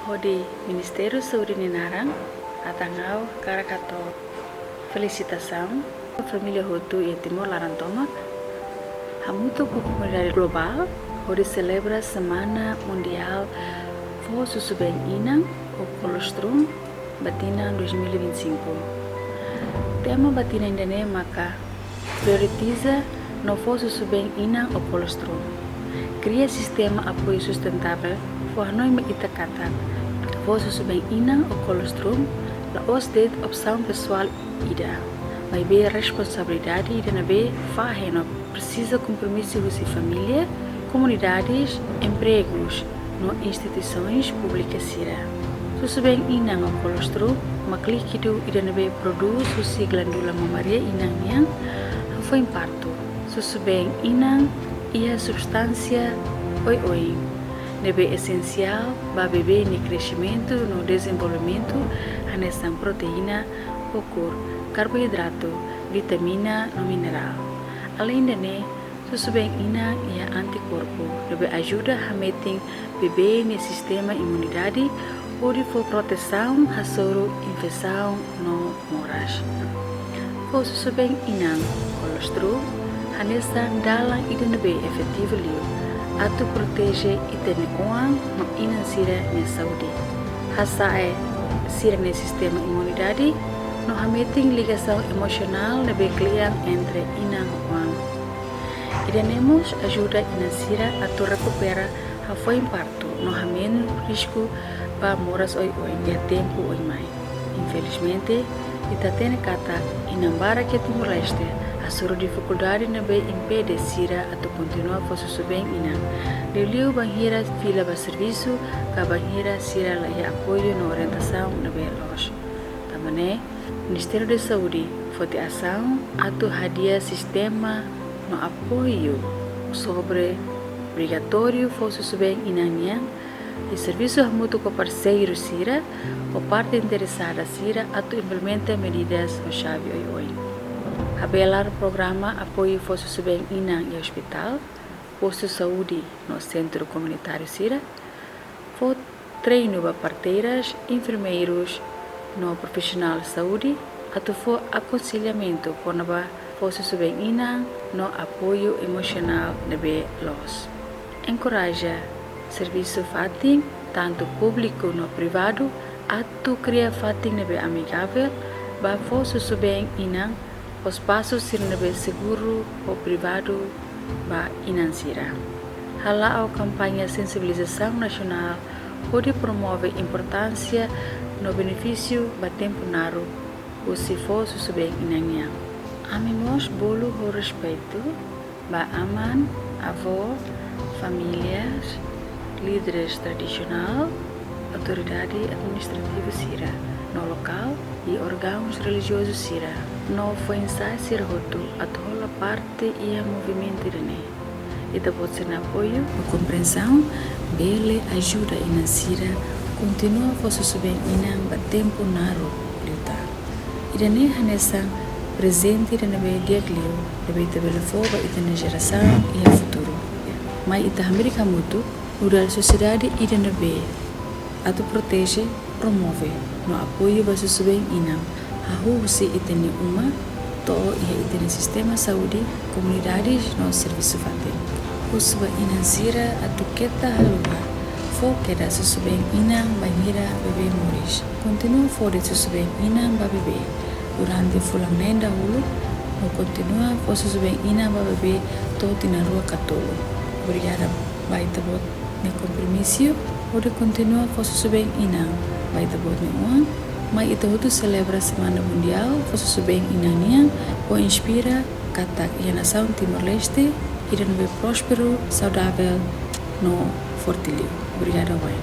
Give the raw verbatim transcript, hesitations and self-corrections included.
Hodi Ministériu Saúde nia naran, atan ha'u hakarak hato'o felisitasaun ba família hotu iha Timor laran tomak, hamutuk ho komunidade globál, hodi selebra Semana Mundiál Fó Susubeen Inan ou Colostrum ba tinan dois mil e vinte e cinco. Tema ba tinan ida-ne'e maka Prioritiza no fó susubeen inan ou colostrum. Kria sistema apoiu sustentável. Fó hanoin mai ita katak fó susubeen inan ou colostrum la'ós de'it opsaun pesoál ida, maibé responsabilidade ida ne'ebé fahe no presiza kompromisu husi família, komunidades, empregus, no instituisoens públikas sira. Susubeen inan ou colostrum mak líkidu ida ne'ebé prodús husi glándula mamária inan nian hafoin partu. Susubeen inan iha substánsia oioin ne'ebé esensiál ba bebé nia kresimentu no dezenvolvimentu, hanesan proteína, kókor, karboidratu, vitamina no minerál. Aleinde ne'e, susubeen inan iha antikorpu ne'ebé ajuda hametin bebé nia sistema imunidade hodi fó protesaun hasoru infesaun no moras. Fó susubeen inan ou colostrum hanesan dalan ida ne'ebé efetivu liu atu proteje ita-nia oan no inan sira-nia saúde, hasa'e sira-nia sistema imunidade no hametin ligasaun emosionál ne'ebé kle'an entre inan ho oan. Ida-ne'e mós ajuda inan sira atu rekupera hafoin partu no hamenus risku ba moras oioin iha tempu oin mai. Infelizmente, ita hatene katak inan barak iha Timor-Leste hasoru difikuldade ne'ebé impede sira atu kontinua fó susubeen inan, liuliu bainhira fila ba servisu ka bainhira sira la iha apoiu no orientasaun ne'ebé loos. Tanba ne'e, Ministériu Saúde foti asaun atu hadi'a sistema no apoiu sobre obrigatóriu fó susubeen inan nian, i servisu hamutuk ho parseiru sira ou parte interesada sira atu implementa medidas ho xave oioin. Habelar programa apoiu fó susubeen inan iha ospitál, postu saúde no sentru komunitáriu sira. Fó treinu ba parteiras, enfermeirus no profisionál saúde atu fó akonselhamentu kona-ba fó susubeen inan no apoiu emosionál ne'ebé loos. Enkoraja servisu fatin, tantu públiku no privadu, atu kria fatin ne'ebé amigavel ba fó susubeen inan, ho espasu sira ne'ebé seguru no privadu ba inan sira. Hala'o kampaña sensibilizasaun nasionál hodi promove importánsia no benefísiu ba tempu naruk husi fó susubeen inan nian. Ami mós bolu ho respeitu ba aman, avó, famílias, líderes tradisionál, autoridade administrativa sira no lokál, i órgauns relijiozu sira no foin-sa'e sira hotu atu hola parte iha movimentu ida-ne'e. Ita-boot sira-nia apoiu no komprensaun bele ajuda inan sira kontinua fó susubeen inan ba tempu naruk liután. Ida-ne'e hanesan prezente ida ne'ebé di'ak liu ne'ebé ita bele fó ba ita-nia jerasaun iha futuru. Mai ita hamriik hamutuk nu'udar sosiedade ida ne'ebé atu proteje, promove no apoiu ba susubeen inan, hahú husi ita-nia uma to'o iha ita-nia sistema saúde, komunidades no servisu fatin. Husu ba inan sira atu keta haluha fó kedas susubeen inan bainhira bebé moris. Kontinua fó de'it susubeen inan ba bebé durante fulan neen dahuluk, no kontinua fó susubeen inan ba bebé to'o tinan rua ka tolu. Obrigada ba ita-boot nia kompromisu hodi kontinua fó susubeen inan ba ita-boot nia oan. Mai ita hotu selebra Semana Mundiál Fó Susubeen Inan nian, hodi inspira katak iha nasaun Timor-Leste ida ne'ebé prósperu, saudavel no forte liu. Obrigada wa'in.